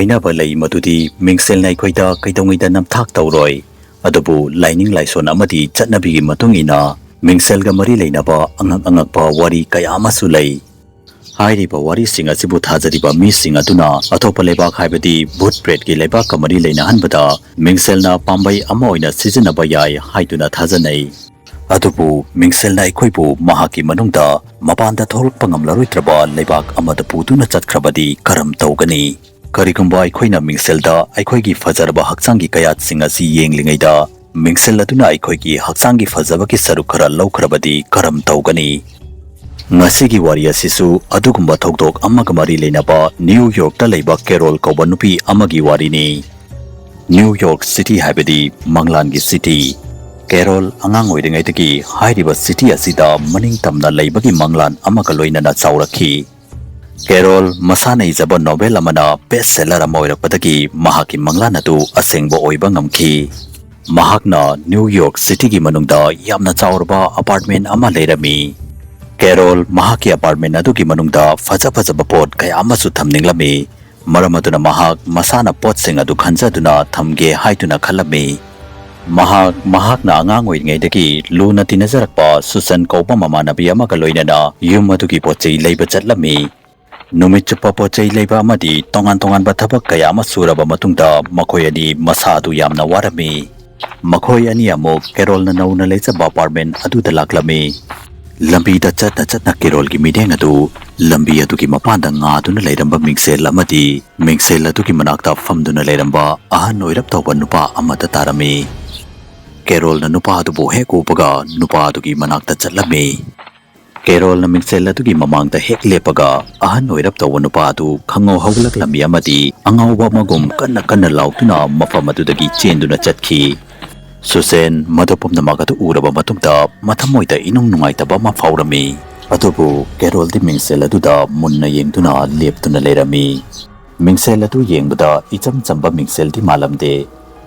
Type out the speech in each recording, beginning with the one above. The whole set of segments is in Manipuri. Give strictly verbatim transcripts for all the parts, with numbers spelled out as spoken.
ꯍꯥꯏꯅꯕ ꯂꯩ, ꯃꯗꯨꯗꯤ ꯃꯤꯡꯁꯦꯜꯅ ꯑꯩꯈꯣꯏꯗ ꯀꯩꯗꯧꯉꯩꯗ ꯅꯝꯊꯥꯛ ꯇꯧꯔꯣꯏ꯫ ꯑꯗꯨꯕꯨ ꯂꯥꯏꯅꯤꯡ ꯂꯥꯏꯁꯣꯟ ꯑꯃꯗꯤ ꯆꯠꯅꯕꯤꯒꯤ ꯃꯇꯨꯡ ꯏꯟꯅ ꯃꯤꯡꯁꯦꯜꯒ ꯃꯔꯤ ꯂꯩꯅꯕ ꯑꯉꯛ ꯑꯉꯛꯄ ꯋꯥꯔꯤ ꯀꯌꯥ ꯑꯃꯁꯨ ꯂꯩ꯫ ꯍꯥꯏꯔꯤꯕ ꯋꯥꯔꯤꯁꯤꯡ ꯑꯁꯤꯕꯨ ꯊꯥꯖꯔꯤꯕ ꯃꯤꯁꯤꯡ ꯑꯗꯨꯅ ꯑꯇꯣꯞꯄ ꯂꯩꯕꯥꯛ, ꯍꯥꯏꯕꯗꯤ ꯚꯨꯠ ꯄ꯭ꯔꯦꯠꯀꯤ ꯂꯩꯕꯥꯛꯀ ꯃꯔꯤ ꯂꯩꯅꯍꯟꯕꯗ ꯃꯤꯡꯁꯦꯜꯅ ꯄꯥꯝꯕꯩ ꯑꯃ ꯑꯣꯏꯅ ꯁꯤꯖꯤꯟꯅꯕ ꯌꯥꯏ ꯍꯥꯏꯗꯨꯅ ꯊꯥꯖꯅꯩ꯫ ꯑꯗꯨꯕꯨ ꯃꯤꯡꯁꯦꯜꯅ ꯑꯩꯈꯣꯏꯕꯨ ꯃꯍꯥꯛꯀꯤ ꯃꯅꯨꯡꯗ ꯃꯄꯥꯟꯗ ꯊꯣꯛꯂꯛꯄ ꯉꯝꯂꯔꯣꯏꯗ꯭ꯔꯕ ꯂꯩꯕꯥꯛ ꯑꯃꯗ ꯄꯨꯗꯨꯅ ꯆꯠꯈ꯭ꯔꯕꯗꯤ ꯀꯔꯝ ꯇꯧꯒꯅꯤ? ꯀꯔꯤꯒꯨꯝꯕ ꯑꯩꯈꯣꯏꯅ ꯃꯤꯡꯁꯦꯜꯗ ꯑꯩꯈꯣꯏꯒꯤ ꯐꯖꯔꯕ ꯍꯛꯆꯥꯡꯒꯤ ꯀꯌꯥꯠꯁꯤꯡ ꯑꯁꯤ ꯌꯦꯡꯂꯤꯉꯩꯗ ꯃꯤꯡꯁꯦꯜ ꯑꯗꯨꯅ ꯑꯩꯈꯣꯏꯒꯤ ꯍꯛꯆꯥꯡꯒꯤ ꯐꯖꯕꯒꯤ ꯁꯔꯨꯛ ꯈꯔ ꯂꯧꯈ꯭ꯔꯕꯗꯤ ꯀꯔꯝ ꯇꯧꯒꯅꯤ? ꯉꯁꯤꯒꯤ ꯋꯥꯔꯤ ꯑꯁꯤꯁꯨ ꯑꯗꯨꯒꯨꯝꯕ ꯊꯧꯗꯣꯛ ꯑꯃꯒ ꯃꯔꯤ ꯂꯩꯅꯕ ꯅ꯭ꯌꯨ ꯌꯣꯔꯛꯇ ꯂꯩꯕ ꯀꯦꯔꯣꯜ ꯀꯧꯕ ꯅꯨꯄꯤ ꯑꯃꯒꯤ ꯋꯥꯔꯤꯅꯤ꯫ ꯅ꯭ꯌꯨ ꯌꯣꯔꯛ ꯁꯤꯇꯤ ꯍꯥꯏꯕꯗꯤ ꯃꯪꯂꯥꯟꯒꯤ ꯁꯤꯇꯤ꯫ ꯀꯦꯔꯣꯜ ꯑꯉꯥꯡ ꯑꯣꯏꯔꯤꯉꯩꯗꯒꯤ ꯍꯥꯏꯔꯤꯕ ꯁꯤꯇꯤ ꯑꯁꯤꯗ ꯃꯅꯤꯡ ꯇꯝꯅ ꯂꯩꯕꯒꯤ ꯃꯪꯂꯥꯟ ꯑꯃꯒ ꯂꯣꯏꯅꯅ ꯆꯥꯎꯔꯛꯈꯤ꯫ ꯀꯦꯔꯣꯜ ꯃꯁꯥꯅ ꯏꯖꯕ ꯅꯣꯚꯦꯜ ꯑꯃꯅ ꯕꯦꯁ ꯁꯦꯂꯔ ꯑꯃ ꯑꯣꯏꯔꯛꯄꯗꯒꯤ ꯃꯍꯥꯛꯀꯤ ꯃꯪꯂꯥꯟ ꯑꯗꯨ ꯑꯁꯦꯡꯕ ꯑꯣꯏꯕ ꯉꯝꯈꯤ꯫ ꯃꯍꯥꯛꯅ ꯅ꯭ꯌꯨ ꯌꯣꯔꯛ ꯁꯤꯇꯤꯒꯤ ꯃꯅꯨꯡꯗ ꯌꯥꯝꯅ ꯆꯥꯎꯔꯕ ꯑꯄꯥꯔꯠꯃꯦꯟ ꯑꯃ ꯂꯩꯔꯝꯃꯤ꯫ ꯀꯦꯔꯣꯜ ꯃꯍꯥꯛꯀꯤ ꯑꯄꯥꯔꯠꯃꯦꯟ ꯑꯗꯨꯒꯤ ꯃꯅꯨꯡꯗ ꯐꯖ ꯐꯖꯕ ꯄꯣꯠ ꯀꯌꯥ ꯑꯃꯁꯨ ꯊꯝꯅꯤꯡꯂꯝꯃꯤ꯫ ꯃꯔꯝ ꯑꯗꯨꯅ ꯃꯍꯥꯛ ꯃꯁꯥꯅ ꯄꯣꯠꯁꯤꯡ ꯑꯗꯨ ꯈꯟꯖꯗꯨꯅ ꯊꯝꯒꯦ ꯍꯥꯏꯗꯨꯅ ꯈꯜꯂꯝꯃꯤ꯫ ꯃꯍꯥꯛ ꯃꯍꯥꯛꯅ ꯑꯉꯥꯡ ꯑꯣꯏꯔꯤꯉꯩꯗꯒꯤ ꯂꯨꯅ ꯇꯤꯟꯅꯖꯔꯛꯄ ꯁꯨꯁꯟ ꯀꯧꯕ ꯃꯃꯥꯟꯅꯕꯤ ꯑꯃꯒ ꯂꯣꯏꯅꯅ ꯌꯨꯝ ꯑꯗꯨꯒꯤ ꯄꯣꯠ ꯆꯩ ꯂꯩꯕ ꯆꯠꯂꯝꯃꯤ꯫ ꯅꯨꯃꯤꯠ ꯆꯨꯞꯄ ꯄꯣꯠ ꯆꯩ ꯂꯩꯕ ꯑꯃꯗꯤ ꯇꯣꯉꯥꯟ ꯇꯣꯉꯥꯟꯕ ꯊꯕꯛ ꯀꯌꯥ ꯑꯃ ꯁꯨꯔꯕ ꯃꯇꯨꯡꯗ ꯃꯈꯣꯏ ꯑꯅꯤ ꯃꯁꯥ ꯑꯗꯨ ꯌꯥꯝꯅ ꯋꯥꯔꯝꯃꯤ꯫ ꯃꯈꯣꯏ ꯑꯅꯤ ꯑꯃꯨꯛ ꯀꯦꯔꯣꯜꯅ ꯅꯧꯅ ꯂꯩꯖꯕ ꯑꯄꯥꯔꯠꯃꯦꯟ ꯑꯗꯨꯗ ꯂꯥꯛꯂꯝꯃꯤ꯫ ꯂꯝꯕꯤꯗ ꯆꯠꯅ ꯆꯠꯅ ꯀꯦꯔꯣꯜꯒꯤ ꯃꯤꯠꯌꯦꯡ ꯑꯗꯨ ꯂꯝꯕꯤ ꯑꯗꯨꯒꯤ ꯃꯄꯥꯟꯗ ꯉꯥꯗꯨꯅ ꯂꯩꯔꯝꯕ ꯃꯤꯡꯁꯦꯜ ꯑꯃꯗꯤ ꯃꯤꯡꯁꯦꯜ ꯑꯗꯨꯒꯤ ꯃꯅꯥꯛꯇ ꯐꯝꯗꯨꯅ ꯂꯩꯔꯝꯕ ꯑꯍꯟ ꯑꯣꯏꯔꯞ ꯇꯧꯕ ꯅꯨꯄꯥ ꯑꯃꯗ ꯇꯥꯔꯝꯃꯤ꯫ ꯀꯦꯔꯣꯜꯅ ꯅꯨꯄꯥ ꯑꯗꯨꯕꯨ ꯍꯦꯛ ꯎꯕꯒ ꯅꯨꯄꯥ ꯑꯗꯨꯒꯤ ꯃꯅꯥꯛꯇ ꯆꯠꯂꯝꯃꯤ꯫ ꯀꯦꯔꯣꯜꯅ ꯃꯤꯡꯁꯦꯜ ꯑꯗꯨꯒꯤ ꯃꯃꯥꯡꯗ ꯍꯦꯛ ꯂꯦꯞꯄꯒ ꯑꯍꯟ ꯑꯣꯏꯔꯞ ꯇꯧꯕ ꯅꯨꯄꯥ ꯑꯗꯨ ꯈꯪꯍꯧ ꯍꯧꯒꯠꯂꯛꯂꯝꯃꯤ ꯑꯃꯗꯤ ꯑꯉꯥꯎꯕ ꯑꯃꯒꯨꯝ ꯀꯟꯅ ꯀꯟꯅ ꯂꯥꯎꯗꯨꯅ ꯃꯐꯝ ꯑꯗꯨꯗꯒꯤ ꯆꯦꯟꯗꯨꯅ ꯆꯠꯈꯤ꯫ ꯁꯨꯁꯦꯟ ꯃꯗꯨ ꯄꯨꯝꯅꯃꯛ ꯑꯗꯨ ꯎꯔꯕ ꯃꯇꯨꯡꯗ ꯃꯊꯃꯣꯏꯗ ꯏꯅꯨꯡ ꯅꯨꯡꯉꯥꯏꯇꯕ ꯑꯃ ꯐꯥꯎꯔꯝꯃꯤ꯫ ꯑꯗꯨꯕꯨ ꯀꯦꯔꯣꯜꯗꯤ ꯃꯤꯡꯁꯦꯜ ꯑꯗꯨꯗ ꯃꯨꯟꯅ ꯌꯦꯡꯗꯨꯅ ꯂꯦꯞꯇꯨꯅ ꯂꯩꯔꯝꯃꯤ꯫ ꯃꯤꯡꯁꯦꯜ ꯑꯗꯨ ꯌꯦꯡꯕꯗ ꯏꯆꯝ ꯆꯝꯕ ꯃꯤꯡꯁꯦꯜꯗꯤ ꯃꯥꯜꯂꯝꯗꯦ꯫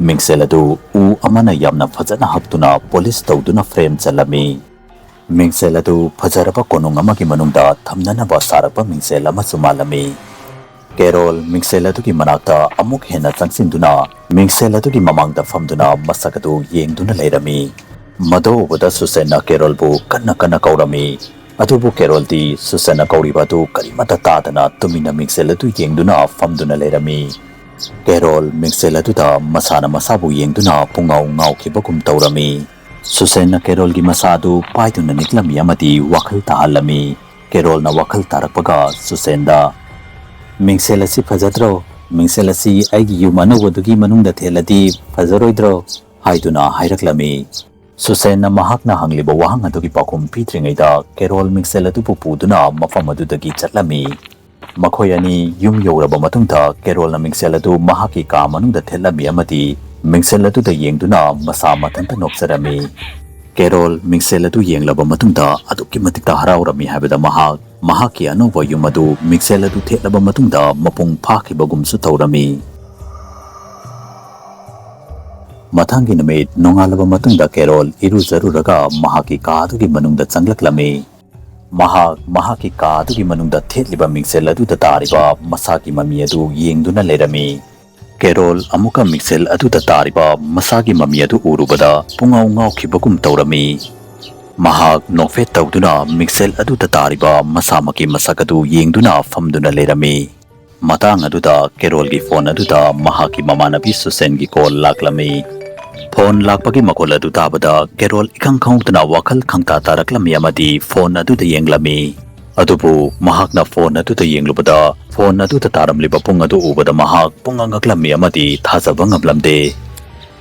ꯃꯤꯡꯁꯦꯜ ꯑꯗꯨ ꯎ ꯑꯃꯅ ꯌꯥꯝꯅ ꯐꯖꯅ ꯍꯛꯇꯨꯅ ꯄꯣꯂꯤꯁ ꯇꯧꯗꯨꯅ ꯐ꯭ꯔꯦꯝ ꯆꯜꯂꯝꯃꯤ꯫ ꯃꯤꯡꯁꯦꯜ ꯑꯗꯨ ꯐꯖꯔꯕ ꯀꯣꯅꯨꯡ ꯑꯃꯒꯤ ꯃꯅꯨꯡꯗ ꯊꯝꯅꯅꯕ ꯁꯥꯔꯛꯄ ꯃꯤꯡꯁꯦꯜ ꯑꯃꯁꯨ ꯃꯥꯜꯂꯝꯃꯤ꯫ ꯀꯦꯔꯣꯜ ꯃꯤꯡꯁꯦꯜ ꯑꯗꯨꯒꯤ ꯃꯅꯥꯛꯇ ꯑꯃꯨꯛ ꯍꯦꯟꯅ ꯆꯪꯁꯤꯟꯗꯨꯅ ꯃꯤꯡꯁꯦꯜ ꯑꯗꯨꯒꯤ ꯃꯃꯥꯡꯗ ꯐꯝꯗꯨꯅ ꯃꯁꯛ ꯑꯗꯨ ꯌꯦꯡꯗꯨꯅ ꯂꯩꯔꯝꯃꯤ꯫ ꯃꯗꯨ ꯎꯕꯗ ꯁꯨꯁꯦꯟꯅ ꯀꯦꯔꯣꯜꯕꯨ ꯀꯟꯅ ꯀꯟꯅ ꯀꯧꯔꯝꯃꯤ꯫ ꯑꯗꯨꯕꯨ ꯀꯦꯔꯣꯜꯗꯤ ꯁꯨꯁꯦꯟꯅ ꯀꯧꯔꯤꯕ ꯑꯗꯨ ꯀꯔꯤꯃꯠꯇ ꯇꯥꯗꯅ ꯇꯨꯃꯤꯟꯅ ꯃꯤꯡꯁꯦꯜ ꯑꯗꯨ ꯌꯦꯡꯗꯨꯅ ꯐꯝꯗꯨꯅ ꯂꯩꯔꯝꯃꯤ꯫ ꯀꯦꯔꯣꯜ ꯃꯤꯡꯁꯦꯜ ꯑꯗꯨꯗ ꯃꯁꯥꯅ ꯃꯁꯥꯕꯨ ꯌꯦꯡꯗꯨꯅ ꯄꯨꯡꯉꯥꯎ ꯉꯥꯎꯈꯤꯕꯒꯨꯝ ꯇꯧꯔꯝꯃꯤ꯫ ꯁꯨꯁꯦꯟꯅ ꯀꯦꯔꯣꯜꯒꯤ ꯃꯁꯥ ꯑꯗꯨ ꯄꯥꯏꯗꯨꯅ ꯅꯤꯛꯂꯝꯃꯤ ꯑꯃꯗꯤ ꯋꯥꯈꯜ ꯇꯥꯍꯜꯂꯝꯃꯤ꯫ ꯀꯦꯔꯣꯜꯅ ꯋꯥꯈꯜ ꯇꯥꯔꯛꯄꯒ ꯁꯨꯁꯦꯟꯗ, "ꯃꯤꯡꯁꯦꯜ ꯑꯁꯤ ꯐꯖꯗ꯭ꯔꯣ? ꯃꯤꯡꯁꯦꯜ ꯑꯁꯤ ꯑꯩꯒꯤ ꯌꯨꯝ ꯑꯅꯧꯕꯗꯨꯒꯤ ꯃꯅꯨꯡꯗ ꯊꯦꯠꯂꯗꯤ ꯐꯖꯔꯣꯏꯗ꯭ꯔꯣ?" ꯍꯥꯏꯗꯨꯅ ꯍꯥꯏꯔꯛꯂꯝꯃꯤ꯫ ꯁꯨꯁꯦꯟꯅ ꯃꯍꯥꯛꯅ ꯍꯪꯂꯤꯕ ꯋꯥꯍꯪ ꯑꯗꯨꯒꯤ ꯄꯥꯎꯈꯨꯝ ꯄꯤꯗ꯭ꯔꯤꯉꯩꯗ ꯀꯦꯔꯣꯜ ꯃꯤꯡꯁꯦꯜ ꯑꯗꯨꯕꯨ ꯄꯨꯗꯨꯅ ꯃꯐꯝ ꯑꯗꯨꯗꯒꯤ ꯆꯠꯂꯝꯃꯤ꯫ ꯃꯈꯣꯏ ꯑꯅꯤ ꯌꯨꯝ ꯌꯧꯔꯕ ꯃꯇꯨꯡꯗ ꯀꯦꯔꯣꯜꯅ ꯃꯤꯡꯁꯦꯜ ꯑꯗꯨ ꯃꯍꯥꯛꯀꯤ ꯀꯥ ꯃꯅꯨꯡꯗ ꯊꯦꯠꯂꯝꯃꯤ ꯑꯃꯗꯤ ꯃꯤꯡꯁꯦꯜ ꯑꯗꯨꯗ ꯌꯦꯡꯗꯨꯅ ꯃꯁꯥ ꯃꯊꯟꯇ ꯅꯣꯛꯆꯔꯝꯃꯤ꯫ ꯀꯦꯔꯣꯜ ꯃꯤꯡꯁꯦꯜ ꯑꯗꯨ ꯌꯦꯡꯂꯕ ꯃꯇꯨꯡꯗ ꯑꯗꯨꯛꯀꯤ ꯃꯇꯤꯛꯇ ꯍꯔꯥꯎꯔꯝꯃꯤ ꯍꯥꯏꯕꯗ ꯃꯍꯥꯛ ꯃꯍꯥꯛꯀꯤ ꯑꯅꯧꯕ ꯌꯨꯝ ꯑꯗꯨ ꯃꯤꯡꯁꯦꯜ ꯑꯗꯨ ꯊꯦꯠꯂꯕ ꯃꯇꯨꯡꯗ ꯃꯄꯨꯡ ꯐꯥꯈꯤꯕꯒꯨꯝꯁꯨ ꯇꯧꯔꯝꯃꯤ꯫ ꯃꯊꯪꯒꯤ ꯅꯨꯃꯤꯠ ꯅꯣꯡꯉꯥꯜꯂꯕ ꯃꯇꯨꯡꯗ ꯀꯦꯔꯣꯜ ꯏꯔꯨꯖꯔꯨꯔꯒ ꯃꯍꯥꯛꯀꯤ ꯀꯥ ꯑꯗꯨꯒꯤ ꯃꯅꯨꯡꯗ ꯆꯪꯂꯛꯂꯝꯃꯤ꯫ ꯃꯍꯥꯛ ꯃꯍꯥꯛꯀꯤ ꯀꯥ ꯑꯗꯨꯒꯤ ꯃꯅꯨꯡꯗ ꯊꯦꯠꯂꯤꯕ ꯃꯤꯡꯁꯦꯜ ꯑꯗꯨꯗ ꯇꯥꯔꯤꯕ ꯃꯁꯥꯒꯤ ꯃꯃꯤ ꯑꯗꯨ ꯌꯦꯡꯗꯨꯅ ꯂꯩꯔꯝꯃꯤ꯫ ꯀꯦꯔꯣꯜ ꯑꯃꯨꯛꯀ ꯃꯤꯡꯁꯦꯜ ꯑꯗꯨꯗ ꯇꯥꯔꯤꯕ ꯃꯁꯥꯒꯤ ꯃꯃꯤ ꯑꯗꯨ ꯎꯔꯨꯕꯗ ꯄꯨꯡꯉꯥꯎ ꯉꯥꯎꯈꯤꯕꯒꯨꯝ ꯇꯧꯔꯝꯃꯤ꯫ ꯃꯍꯥꯛ ꯅꯣꯛꯐꯦꯠ ꯇꯧꯗꯨꯅ ꯃꯤꯡꯁꯦꯜ ꯑꯗꯨꯗ ꯇꯥꯔꯤꯕ ꯃꯁꯥꯃꯛꯀꯤ ꯃꯁꯛ ꯑꯗꯨ ꯌꯦꯡꯗꯨꯅ ꯐꯝꯗꯨꯅ ꯂꯩꯔꯝꯃꯤ꯫ ꯃꯇꯥꯡ ꯑꯗꯨꯗ ꯀꯦꯔꯣꯜꯒꯤ ꯐꯣꯟ ꯑꯗꯨꯗ ꯃꯍꯥꯛꯀꯤ ꯃꯃꯥꯟꯅꯕꯤ ꯁꯨꯁꯦꯟꯒꯤ ꯀꯣꯜ ꯂꯥꯛꯂꯝꯃꯤ꯫ ꯐꯣꯟ ꯂꯥꯛꯄꯒꯤ ꯃꯈꯣꯜ ꯑꯗꯨ ꯇꯥꯕꯗ ꯀꯦꯔꯣꯜ ꯏꯈꯪ ꯈꯪꯍꯧꯗꯅ ꯋꯥꯈꯜ ꯈꯪꯇꯥ ꯇꯥꯔꯛꯂꯝꯃꯤ ꯑꯃꯗꯤ ꯐꯣꯟ ꯑꯗꯨꯗ ꯌꯦꯡꯂꯝꯃꯤ꯫ ꯑꯗꯨꯕꯨ ꯃꯍꯥꯛꯅ ꯐꯣꯟ ꯑꯗꯨꯗ ꯌꯦꯡꯂꯨꯕꯗ ꯐꯣꯟ ꯑꯗꯨꯗ ꯇꯥꯔꯝꯂꯤꯕ ꯄꯨꯡ ꯑꯗꯨ ꯎꯕꯗ ꯃꯍꯥꯛ ꯄꯨꯡꯉꯛ ꯉꯛꯂꯝꯃꯤ ꯑꯃꯗꯤ ꯊꯥꯖꯕ ꯉꯝꯂꯝꯗꯦ꯫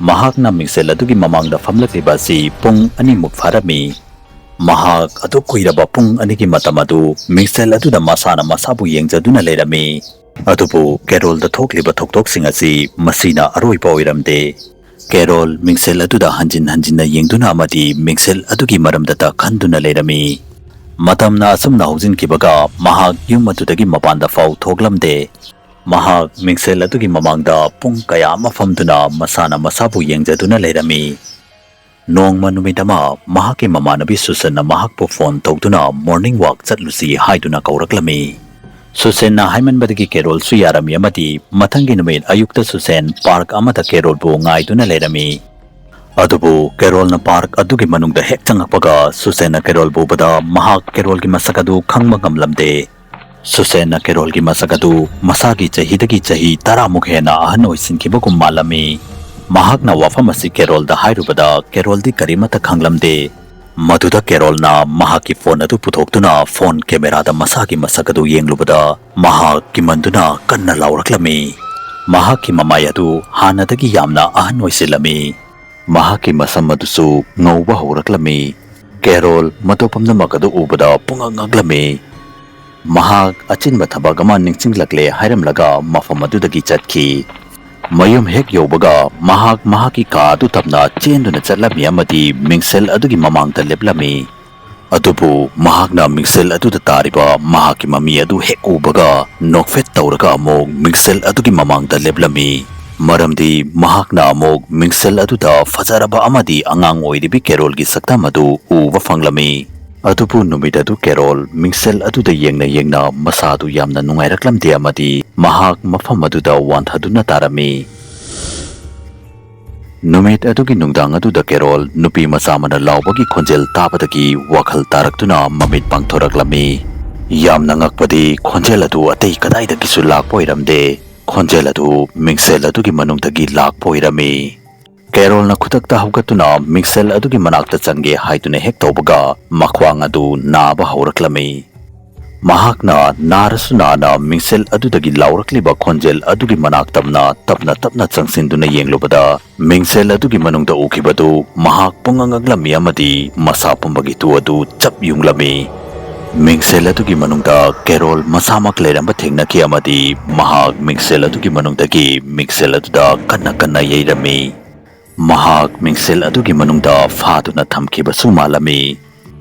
ꯃꯍꯥꯛꯅ ꯃꯤꯡꯁꯦꯜ ꯑꯗꯨꯒꯤ ꯃꯃꯥꯡꯗ ꯐꯝꯂꯛꯂꯤꯕ ꯑꯁꯤ ꯄꯨꯡ ꯑꯅꯤꯃꯨꯛ ꯐꯥꯔꯝꯃꯤ꯫ ꯃꯍꯥꯛ ꯑꯗꯨꯛ ꯀꯨꯏꯔꯕ ꯄꯨꯡ ꯑꯅꯤꯒꯤ ꯃꯇꯝ ꯑꯗꯨ ꯃꯤꯡꯁꯦꯜ ꯑꯗꯨꯗ ꯃꯁꯥꯅ ꯃꯁꯥꯕꯨ ꯌꯦꯡꯖꯗꯨꯅ ꯂꯩꯔꯝꯃꯤ꯫ ꯑꯗꯨꯕꯨ ꯀꯦꯔꯣꯜꯗ ꯊꯣꯛꯂꯤꯕ ꯊꯧꯗꯣꯛꯁꯤꯡ ꯑꯁꯤ ꯃꯁꯤꯅ ꯑꯔꯣꯏꯕ ꯑꯣꯏꯔꯝꯗꯦ꯫ ꯀꯦꯔꯣꯜ ꯃꯤꯡꯁꯦꯜ ꯑꯗꯨꯗ ꯍꯟꯖꯤꯟ ꯍꯟꯖꯤꯟꯅ ꯌꯦꯡꯗꯨꯅ ꯑꯃꯗꯤ ꯃꯤꯡꯁꯦꯜ ꯑꯗꯨꯒꯤ ꯃꯔꯝꯗꯇ ꯈꯟꯗꯨꯅ ꯂꯩꯔꯝꯃꯤ꯫ ꯃꯇꯝꯅ ꯑꯁꯨꯝꯅ ꯍꯧꯖꯤꯟꯈꯤꯕꯒ ꯃꯍꯥꯛ ꯌꯨꯝ ꯑꯗꯨꯗꯒꯤ ꯃꯄꯥꯟꯗ ꯐꯥꯎ ꯊꯣꯛꯂꯝꯗꯦ꯫ ꯃꯍꯥꯛ ꯃꯤꯡꯁꯦꯜ ꯑꯗꯨꯒꯤ ꯃꯃꯥꯡꯗ ꯄꯨꯡ ꯀꯌꯥ ꯑꯃ ꯐꯝꯗꯨꯅ ꯃꯁꯥꯅ ꯃꯁꯥꯕꯨ ꯌꯦꯡꯖꯗꯨꯅ ꯂꯩꯔꯝꯃꯤ꯫ ꯅꯣꯡꯃ ꯅꯨꯃꯤꯠ ꯑꯃ ꯃꯍꯥꯛꯀꯤ ꯃꯃꯥꯟꯅꯕꯤ ꯁꯨꯁꯟꯅ ꯃꯍꯥꯛꯄꯨ ꯐꯣꯟ ꯇꯧꯗꯨꯅ "ꯃꯣꯔꯅꯤꯡ ꯋꯥꯛ ꯆꯠꯂꯨꯁꯤ" ꯍꯥꯏꯗꯨꯅ ꯀꯧꯔꯛꯂꯝꯃꯤ꯫ ꯁꯨꯁꯦꯟꯅ ꯍꯥꯏꯃꯟꯕꯗꯒꯤ ꯀꯦꯔꯣꯜꯁꯨ ꯌꯥꯔꯝꯃꯤ ꯑꯃꯗꯤ ꯃꯊꯪꯒꯤ ꯅꯨꯃꯤꯠ ꯑꯌꯨꯛꯇ ꯁꯨꯁꯦꯟ ꯄꯥꯔꯛ ꯑꯃꯗ ꯀꯦꯔꯣꯜꯕꯨ ꯉꯥꯏꯗꯨꯅ ꯂꯩꯔꯝꯃꯤ꯫ ꯑꯗꯨꯕꯨ ꯀꯦꯔꯣꯜꯅ ꯄꯥꯔꯛ ꯑꯗꯨꯒꯤ ꯃꯅꯨꯡꯗ ꯍꯦꯛ ꯆꯪꯉꯛꯄꯒ ꯁꯨꯁꯦꯟꯅ ꯀꯦꯔꯣꯜꯕꯨ ꯎꯕꯗ ꯃꯍꯥꯛ ꯀꯦꯔꯣꯜꯒꯤ ꯃꯁꯛ ꯑꯗꯨ ꯈꯪꯕ ꯉꯝꯂꯝꯗꯦ꯫ ꯁꯨꯁꯦꯟꯅ ꯀꯦꯔꯣꯜꯒꯤ ꯃꯁꯛ ꯑꯗꯨ ꯃꯁꯥꯒꯤ ꯆꯍꯤꯗꯒꯤ ꯆꯍꯤ ꯇꯔꯥꯃꯨꯛ ꯍꯦꯟꯅ ꯑꯍꯟ ꯑꯣꯏꯁꯤꯟꯈꯤꯕꯒꯨꯝ ꯃꯥꯜꯂꯝꯃꯤ꯫ ꯃꯍꯥꯛꯅ ꯋꯥꯐꯝ ꯑꯁꯤ ꯀꯦꯔꯣꯜꯗ ꯍꯥꯏꯔꯨꯕꯗ ꯀꯦꯔꯣꯜꯗꯤ ꯀꯔꯤꯃꯠꯇ ꯈꯪꯂꯝꯗꯦ꯫ ꯃꯗꯨꯗ ꯀꯦꯔꯣꯜꯅ ꯃꯍꯥꯛꯀꯤ ꯐꯣꯟ ꯑꯗꯨ ꯄꯨꯊꯣꯛꯇꯨꯅ ꯐꯣꯟ ꯀꯦꯃꯦꯔꯥꯗ ꯃꯁꯥꯒꯤ ꯃꯁꯛ ꯑꯗꯨ ꯌꯦꯡꯂꯨꯕꯗ ꯃꯍꯥꯛ ꯀꯤꯃꯟꯗꯨꯅ ꯀꯟꯅ ꯂꯥꯎꯔꯛꯂꯝꯃꯤ꯫ ꯃꯍꯥꯛꯀꯤ ꯃꯃꯥꯏ ꯑꯗꯨ ꯍꯥꯟꯅꯗꯒꯤ ꯌꯥꯝꯅ ꯑꯍꯟ ꯑꯣꯏꯁꯤꯜꯂꯝꯃꯤ꯫ ꯃꯍꯥꯛꯀꯤ ꯃꯁꯝ ꯑꯗꯨꯁꯨ ꯉꯧꯕ ꯍꯧꯔꯛꯂꯝꯃꯤ꯫ ꯀꯦꯔꯣꯜ ꯃꯇꯧ ꯄꯨꯝꯅꯃꯛ ꯑꯗꯨ ꯎꯕꯗ ꯄꯨꯡꯉꯛ ꯉꯛꯂꯝꯃꯤ꯫ ꯃꯍꯥꯛ ꯑꯆꯤꯟꯕ ꯊꯕꯛ ꯑꯃ ꯅꯤꯡꯁꯤꯡꯂꯛꯂꯦ ꯍꯥꯏꯔꯝꯂꯒ ꯃꯐꯝ ꯑꯗꯨꯗꯒꯤ ꯆꯠꯈꯤ꯫ ꯃꯌꯨꯝ ꯍꯦꯛ ꯌꯧꯕꯒ ꯃꯍꯥꯛ ꯃꯍꯥꯛꯀꯤ ꯀꯥ ꯑꯗꯨ ꯇꯞꯅ ꯆꯦꯟꯗꯨꯅ ꯆꯠꯂꯝꯃꯤ ꯑꯃꯗꯤ ꯃꯤꯡꯁꯦꯜ ꯑꯗꯨꯒꯤ ꯃꯃꯥꯡꯗ ꯂꯦꯞꯂꯝꯃꯤ꯫ ꯑꯗꯨꯕꯨ ꯃꯍꯥꯛꯅ ꯃꯤꯡꯁꯦꯜ ꯑꯗꯨꯗ ꯇꯥꯔꯤꯕ ꯃꯍꯥꯛꯀꯤ ꯃꯃꯤ ꯑꯗꯨ ꯍꯦꯛ ꯎꯕꯒ ꯅꯣꯛꯐꯦꯠ ꯇꯧꯔꯒ ꯑꯃꯨꯛ ꯃꯤꯡꯁꯦꯜ ꯑꯗꯨꯒꯤ ꯃꯃꯥꯡꯗ ꯂꯦꯞꯂꯝꯃꯤ꯫ ꯃꯔꯝꯗꯤ ꯃꯍꯥꯛꯅ ꯑꯃꯨꯛ ꯃꯤꯡꯁꯦꯜ ꯑꯗꯨꯗ ꯐꯖꯔꯕ ꯑꯃꯗꯤ ꯑꯉꯥꯡ ꯑꯣꯏꯔꯤꯕꯤ ꯀꯦꯔꯣꯜꯒꯤ ꯁꯛꯇꯝ ꯑꯗꯨ ꯎꯕ ꯐꯪꯂꯝꯃꯤ꯫ ꯑꯗꯨꯕꯨ ꯅꯨꯃꯤꯠ ꯑꯗꯨ ꯀꯦꯔꯣꯜ ꯃꯤꯡꯁꯦꯜ ꯑꯗꯨꯗ ꯌꯦꯡꯅ ꯌꯦꯡꯅ ꯃꯁꯥꯗꯨ ꯌꯥꯝꯅ ꯅꯨꯡꯉꯥꯏꯔꯛꯂꯝꯗꯦ ꯑꯃꯗꯤ ꯃꯍꯥꯛ ꯃꯐꯝ ꯑꯗꯨꯗ ꯋꯥꯟꯊꯗꯨꯅ ꯇꯥꯔꯝꯃꯤ꯫ ꯅꯨꯃꯤꯠ ꯑꯗꯨꯒꯤ ꯅꯨꯡꯗꯥꯡ ꯑꯗꯨꯗ ꯀꯦꯔꯣꯜ ꯅꯨꯄꯤ ꯃꯆꯥ ꯑꯃꯅ ꯂꯥꯎꯕꯒꯤ ꯈꯣꯟꯖꯦꯜ ꯇꯥꯕꯗꯒꯤ ꯋꯥꯈꯜ ꯇꯥꯔꯛꯇꯨꯅ ꯃꯃꯤꯠ ꯄꯥꯡꯊꯣꯔꯛꯂꯝꯃꯤ꯫ ꯌꯥꯝꯅ ꯉꯛꯄꯗꯤ ꯈꯣꯟꯖꯦꯜ ꯑꯗꯨ ꯑꯇꯩ ꯀꯗꯥꯏꯗꯒꯤꯁꯨ ꯂꯥꯛꯄ ꯑꯣꯏꯔꯝꯗꯦ꯫ ꯈꯣꯟꯖꯦꯜ ꯑꯗꯨ ꯃꯤꯡꯁꯦꯜ ꯑꯗꯨꯒꯤ ꯃꯅꯨꯡꯗꯒꯤ ꯂꯥꯛꯄ ꯑꯣꯏꯔꯝꯃꯤ꯫ ꯀꯦꯔꯣꯜꯅ ꯈꯨꯗꯛꯇ ꯍꯧꯒꯠꯇꯨꯅ ꯃꯤꯡꯁꯦꯜ ꯑꯗꯨꯒꯤ ꯃꯅꯥꯛꯇ ꯆꯪꯒꯦ ꯍꯥꯏꯗꯨꯅ ꯍꯦꯛ ꯇꯧꯕꯒ ꯃꯈ꯭ꯋꯥꯡ ꯑꯗꯨ ꯅꯥꯕ ꯍꯧꯔꯛꯂꯝꯃꯤ꯫ ꯃꯍꯥꯛꯅ ꯅꯥꯔꯁꯨ ꯅꯥꯅ ꯃꯤꯡꯁꯦꯜ ꯑꯗꯨꯗꯒꯤ ꯂꯥꯎꯔꯛꯂꯤꯕ ꯈꯣꯟꯖꯦꯜ ꯑꯗꯨꯒꯤ ꯃꯅꯥꯛ ꯇꯝꯅ ꯇꯞꯅ ꯇꯞꯅ ꯆꯪꯁꯤꯟꯗꯨꯅ ꯌꯦꯡꯂꯨꯕꯗ ꯃꯤꯡꯁꯦꯜ ꯑꯗꯨꯒꯤ ꯃꯅꯨꯡꯗ ꯎꯈꯤꯕꯗꯨ ꯃꯍꯥꯛ ꯄꯨꯡꯉꯛ ꯉꯛꯂꯝꯃꯤ ꯑꯃꯗꯤ ꯃꯁꯥ ꯄꯨꯝꯕꯒꯤ ꯇꯨ ꯑꯗꯨ ꯆꯞ ꯌꯨꯡꯂꯝꯃꯤ꯫ ꯃꯤꯡꯁꯦꯜ ꯑꯗꯨꯒꯤ ꯃꯅꯨꯡꯗ ꯀꯦꯔꯣꯜ ꯃꯁꯥꯃꯛ ꯂꯩꯔꯝꯕ ꯊꯦꯡꯅꯈꯤ ꯑꯃꯗꯤ ꯃꯍꯥꯛ ꯃꯤꯡꯁꯦꯜ ꯑꯗꯨꯒꯤ ꯃꯅꯨꯡꯗꯒꯤ ꯃꯤꯡꯁꯦꯜ ꯑꯗꯨꯗ ꯀꯟꯅ ꯀꯟꯅ ꯌꯩꯔꯝꯃꯤ꯫ ꯃꯍꯥꯛ ꯃꯤꯡꯁꯦꯜ ꯑꯗꯨꯒꯤ ꯃꯅꯨꯡꯗ ꯐꯥꯗꯨꯅ ꯊꯝꯈꯤꯕꯁꯨ ꯃꯥꯜꯂꯝꯃꯤ꯫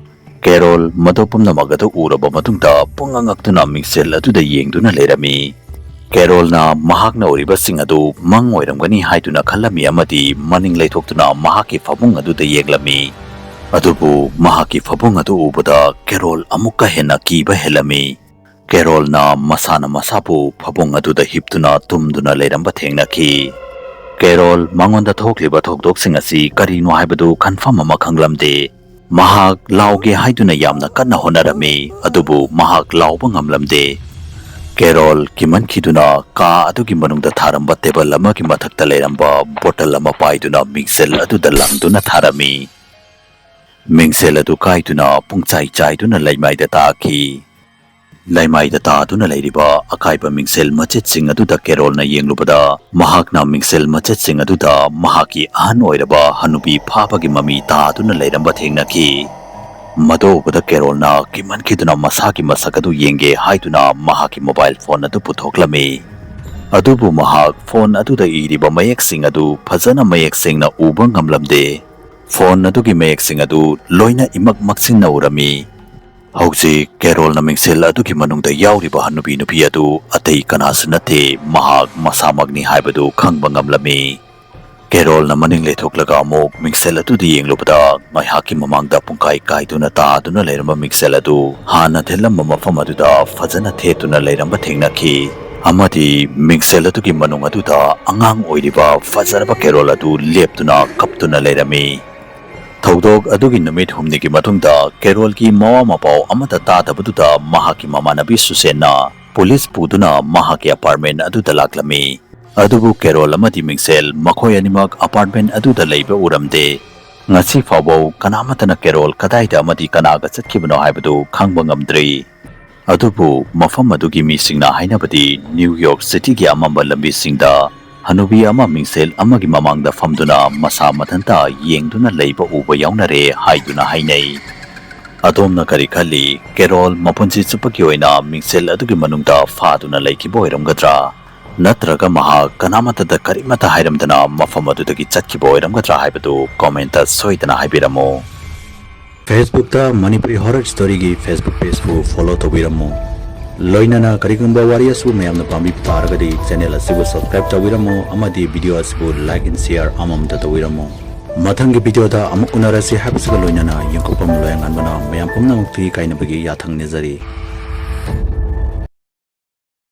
ꯀꯦꯔꯣꯜ ꯃꯗꯨ ꯄꯨꯝꯅꯃꯛ ꯑꯗꯨ ꯎꯔꯕ ꯃꯇꯨꯡꯗ ꯄꯨꯡꯉꯛ ꯉꯛꯇꯨꯅ ꯃꯤꯡꯁꯦꯜ ꯑꯗꯨꯗ ꯌꯦꯡꯗꯨꯅ ꯂꯩꯔꯝꯃꯤ꯫ ꯀꯦꯔꯣꯜꯅ ꯃꯍꯥꯛꯅ ꯎꯔꯤꯕꯁꯤꯡ ꯑꯗꯨ ꯃꯪ ꯑꯣꯏꯔꯝꯒꯅꯤ ꯍꯥꯏꯗꯨꯅ ꯈꯜꯂꯝꯃꯤ ꯑꯃꯗꯤ ꯃꯅꯤꯡ ꯂꯩꯊꯣꯛꯇꯨꯅ ꯃꯍꯥꯛꯀꯤ ꯐꯃꯨꯡ ꯑꯗꯨꯗ ꯌꯦꯡꯂꯝꯃꯤ꯫ ꯑꯗꯨꯕꯨ ꯃꯍꯥꯛꯀꯤ ꯐꯃꯨꯡ ꯑꯗꯨ ꯎꯕꯗ ꯀꯦꯔꯣꯜ ꯑꯃꯨꯛꯀ ꯍꯦꯟꯅ ꯀꯤꯕ ꯍꯦꯜꯂꯝꯃꯤ꯫ ꯀꯦꯔꯣꯜꯅ ꯃꯁꯥꯅ ꯃꯁꯥꯕꯨ ꯐꯃꯨꯡ ꯑꯗꯨꯗ ꯍꯤꯞꯇꯨꯅ ꯇꯨꯝꯗꯨꯅ ꯂꯩꯔꯝꯕ ꯊꯦꯡꯅꯈꯤ꯫ ꯀꯦꯔꯣꯜ ꯃꯉꯣꯟꯗ ꯊꯣꯛꯂꯤꯕ ꯊꯧꯗꯣꯛꯁꯤꯡ ꯑꯁꯤ ꯀꯔꯤꯅꯣ ꯍꯥꯏꯕꯗꯨ ꯀꯟꯐꯥꯔꯝ ꯑꯃ ꯈꯪꯂꯝꯗꯦ꯫ ꯃꯍꯥꯛ ꯂꯥꯎꯒꯦ ꯍꯥꯏꯗꯨꯅ ꯌꯥꯝꯅ ꯀꯟꯅ ꯍꯣꯠꯅꯔꯝꯃꯤ, ꯑꯗꯨꯕꯨ ꯃꯍꯥꯛ ꯂꯥꯎꯕ ꯉꯝꯂꯝꯗꯦ꯫ ꯀꯦꯔꯣꯜ ꯀꯤꯃꯟꯈꯤꯗꯨꯅ ꯀꯥ ꯑꯗꯨꯒꯤ ꯃꯅꯨꯡꯗ ꯊꯥꯔꯝꯕ ꯇꯦꯕꯜ ꯑꯃꯒꯤ ꯃꯊꯛꯇ ꯂꯩꯔꯝꯕ ꯕꯣꯇꯜ ꯑꯃ ꯄꯥꯏꯗꯨꯅ ꯃꯤꯡꯁꯦꯜ ꯑꯗꯨꯗ ꯂꯪꯗꯨꯅ ꯊꯥꯔꯝꯃꯤ꯫ ꯃꯤꯡꯁꯦꯜ ꯑꯗꯨ ꯀꯥꯏꯗꯨꯅ ꯄꯨꯡꯆꯥꯏ ꯆꯥꯏꯗꯨꯅ ꯂꯩꯃꯥꯏꯗ ꯇꯥꯈꯤ꯫ ꯂꯩꯃꯥꯏꯗ ꯇꯥꯗꯨꯅ ꯂꯩꯔꯤꯕ ꯑꯀꯥꯏꯕ ꯃꯤꯡꯁꯦꯜ ꯃꯆꯦꯠꯁꯤꯡ ꯑꯗꯨꯗ ꯀꯦꯔꯣꯜꯅ ꯌꯦꯡꯂꯨꯕꯗ, ꯃꯍꯥꯛꯅ ꯃꯤꯡꯁꯦꯜ ꯃꯆꯦꯠꯁꯤꯡ ꯑꯗꯨꯗ ꯃꯍꯥꯛꯀꯤ ꯑꯍꯟ ꯑꯣꯏꯔꯕ ꯍꯅꯨꯕꯤ ꯐꯥꯕꯒꯤ ꯃꯃꯤ ꯇꯥꯗꯨꯅ ꯂꯩꯔꯝꯕ ꯊꯦꯡꯅꯈꯤ꯫ ꯃꯗꯨ ꯎꯕꯗ ꯀꯦꯔꯣꯜꯅ ꯀꯤꯃꯟꯈꯤꯗꯨꯅ ꯃꯁꯥꯒꯤ ꯃꯁꯛ ꯑꯗꯨ ꯌꯦꯡꯒꯦ ꯍꯥꯏꯗꯨꯅ ꯃꯍꯥꯛꯀꯤ ꯃꯣꯕꯥꯏꯜ ꯐꯣꯟ ꯑꯗꯨ ꯄꯨꯊꯣꯛꯂꯝꯃꯤ꯫ ꯑꯗꯨꯕꯨ ꯃꯍꯥꯛ ꯐꯣꯟ ꯑꯗꯨꯗ ꯏꯔꯤꯕ ꯃꯌꯦꯛꯁꯤꯡ ꯑꯗꯨ ꯐꯖꯅ ꯃꯌꯦꯛ ꯁꯦꯡꯅ ꯎꯕ ꯉꯝꯂꯝꯗꯦ꯫ ꯐꯣꯟ ꯑꯗꯨꯒꯤ ꯃꯌꯦꯛꯁꯤꯡ ꯑꯗꯨ ꯂꯣꯏꯅ ꯏꯃꯛ ꯃꯛꯁꯤꯟꯅ ꯎꯔꯝꯃꯤ꯫ ꯍꯧꯖꯤꯛ ꯀꯦꯔꯣꯜꯅ ꯃꯤꯡꯁꯦꯜ ꯑꯗꯨꯒꯤ ꯃꯅꯨꯡꯗ ꯌꯥꯎꯔꯤꯕ ꯍꯅꯨꯕꯤ ꯅꯨꯄꯤ ꯑꯗꯨ ꯑꯇꯩ ꯀꯅꯥꯁꯨ ꯅꯠꯇꯦ, ꯃꯍꯥꯛ ꯃꯁꯥꯃꯛꯅꯤ ꯍꯥꯏꯕꯗꯨ ꯈꯪꯕ ꯉꯝꯂꯝꯃꯤ꯫ ꯀꯦꯔꯣꯜꯅ ꯃꯅꯤꯡ ꯂꯩꯊꯣꯛꯂꯒ ꯑꯃꯨꯛ ꯃꯤꯡꯁꯦꯜ ꯑꯗꯨꯗ ꯌꯦꯡꯂꯨꯕꯗ, ꯉꯥꯏꯍꯥꯛꯀꯤ ꯃꯃꯥꯡꯗ ꯄꯨꯡꯀꯥꯏ ꯀꯥꯏꯗꯨꯅ ꯇꯥꯗꯨꯅ ꯂꯩꯔꯝꯕ ꯃꯤꯡꯁꯦꯜ ꯑꯗꯨ ꯍꯥꯟꯅ ꯊꯦꯠꯂꯝꯕ ꯃꯐꯝ ꯑꯗꯨꯗ ꯐꯖꯅ ꯊꯦꯠꯇꯨꯅ ꯂꯩꯔꯝꯕ ꯊꯦꯡꯅꯈꯤ꯫ ꯑꯃꯗꯤ ꯃꯤꯡꯁꯦꯜ ꯑꯗꯨꯒꯤ ꯃꯅꯨꯡ ꯑꯗꯨꯗ ꯑꯉꯥꯡ ꯑꯣꯏꯔꯤꯕ ꯐꯖꯔꯕ ꯀꯦꯔꯣꯜ ꯑꯗꯨ ꯂꯦꯞꯇꯨꯅ ꯀꯞꯇꯨꯅ ꯂꯩꯔꯝꯃꯤ꯫ ꯊꯧꯗꯣꯛ ꯑꯗꯨꯒꯤ ꯅꯨꯃꯤꯠ ꯍꯨꯝꯅꯤꯒꯤ ꯃꯇꯨꯡꯗ ꯀꯦꯔꯣꯜꯒꯤ ꯃꯋꯥ ꯃꯄꯥꯎ ꯑꯃꯠꯇ ꯇꯥꯗꯕꯗꯨꯗ ꯃꯍꯥꯛꯀꯤ ꯃꯃꯥꯟꯅꯕꯤ ꯁꯨꯁꯦꯟꯅ ꯄꯨꯂꯤꯁ ꯄꯨꯗꯨꯅ ꯃꯍꯥꯛꯀꯤ ꯑꯄꯥꯔꯠꯃꯦꯟ ꯑꯗꯨꯗ ꯂꯥꯛꯂꯝꯃꯤ꯫ ꯑꯗꯨꯕꯨ ꯀꯦꯔꯣꯜ ꯑꯃꯗꯤ ꯃꯤꯡꯁꯦꯜ ꯃꯈꯣꯏ ꯑꯅꯤꯃꯛ ꯑꯄꯥꯔꯠꯃꯦꯟ ꯑꯗꯨꯗ ꯂꯩꯕ ꯎꯔꯝꯗꯦ꯫ ꯉꯁꯤ ꯐꯥꯎꯕ ꯀꯅꯥꯃꯠꯇꯅ ꯀꯦꯔꯣꯜ ꯀꯗꯥꯏꯗ ꯑꯃꯗꯤ ꯀꯅꯥꯒ ꯆꯠꯈꯤꯕꯅꯣ ꯍꯥꯏꯕꯗꯨ ꯈꯪꯕ ꯉꯝꯗ꯭ꯔꯤ꯫ ꯑꯗꯨꯕꯨ ꯃꯐꯝ ꯑꯗꯨꯒꯤ ꯃꯤꯁꯤꯡꯅ ꯍꯥꯏꯅꯕꯗꯤ, ꯅ꯭ꯌꯨ ꯌꯣꯔꯛ ꯁꯤꯇꯤꯒꯤ ꯑꯃꯝꯕ ꯂꯝꯕꯤꯁꯤꯡꯗ ꯍꯅꯨꯕꯤ ꯑꯃ ꯃꯤꯡꯁꯦꯜ ꯑꯃꯒꯤ ꯃꯃꯥꯡꯗ ꯐꯝꯗꯨꯅ ꯃꯁꯥ ꯃꯊꯟꯇ ꯌꯦꯡꯗꯨꯅ ꯂꯩꯕ ꯎꯕ ꯌꯥꯎꯅꯔꯦ ꯍꯥꯏꯗꯨꯅ ꯍꯥꯏꯅꯩ꯫ ꯑꯗꯣꯝꯅ ꯀꯔꯤ ꯈꯜꯂꯤ? ꯀꯦꯔꯣꯜ ꯃꯄꯨꯟꯁꯤ ꯆꯨꯞꯄꯒꯤ ꯑꯣꯏꯅ ꯃꯤꯡꯁꯦꯜ ꯑꯗꯨꯒꯤ ꯃꯅꯨꯡꯗ ꯐꯥꯗꯨꯅ ꯂꯩꯈꯤꯕ ꯑꯣꯏꯔꯝꯒꯗ꯭ꯔꯥ? ꯅꯠꯇ꯭ꯔꯒ ꯃꯍꯥꯛ ꯀꯅꯥꯃꯠꯇꯗ ꯀꯔꯤꯃꯠꯇ ꯍꯥꯏꯔꯝꯗꯅ ꯃꯐꯝ ꯑꯗꯨꯗꯒꯤ ꯆꯠꯈꯤꯕ ꯑꯣꯏꯔꯝꯒꯗ꯭ꯔꯥ ꯍꯥꯏꯕꯗꯨ ꯀꯃꯦꯟꯇ ꯁꯣꯏꯗꯅ ꯍꯥꯏꯕꯤꯔꯝꯃꯨ꯫ Facebookꯇ ꯃꯅꯤꯄꯨꯔꯤ ꯍꯣꯔꯔ ꯁ꯭ꯇꯣꯔꯤꯒꯤ Facebook pageꯄꯨ follow ꯇꯧꯕꯤꯔꯝꯃꯨ꯫ ꯂꯣꯏꯅꯅ ꯀꯔꯤꯒꯨꯝꯕ ꯋꯥꯔꯤ ꯑꯁꯤꯕꯨ ꯃꯌꯥꯝꯅ ꯄꯥꯝꯕꯤꯕ ꯇꯥꯔꯒꯗꯤ channel ꯑꯁꯤꯕꯨ subscribe ꯇꯧꯕꯤꯔꯝꯃꯨ ꯑꯃꯗꯤ video ꯑꯁꯤꯕꯨ like and share ꯑꯃꯃꯝꯇ ꯇꯧꯕꯤꯔꯝꯃꯨ꯫ ꯃꯊꯪꯒꯤ videoꯗ ꯑꯃꯨꯛ ꯎꯅꯔꯁꯤ ꯍꯥꯏꯕꯁꯤꯒ ꯂꯣꯏꯅꯅ ꯌꯦꯡꯊꯣꯛꯄꯝ ꯂꯣꯌꯥꯉꯥꯟꯕꯅ ꯃꯌꯥꯝ ꯄꯨꯝꯅꯃꯛꯀꯤ ꯀꯥꯏꯅꯕꯒꯤ ꯌꯥꯊꯪ ꯅꯤꯖꯔꯤ꯫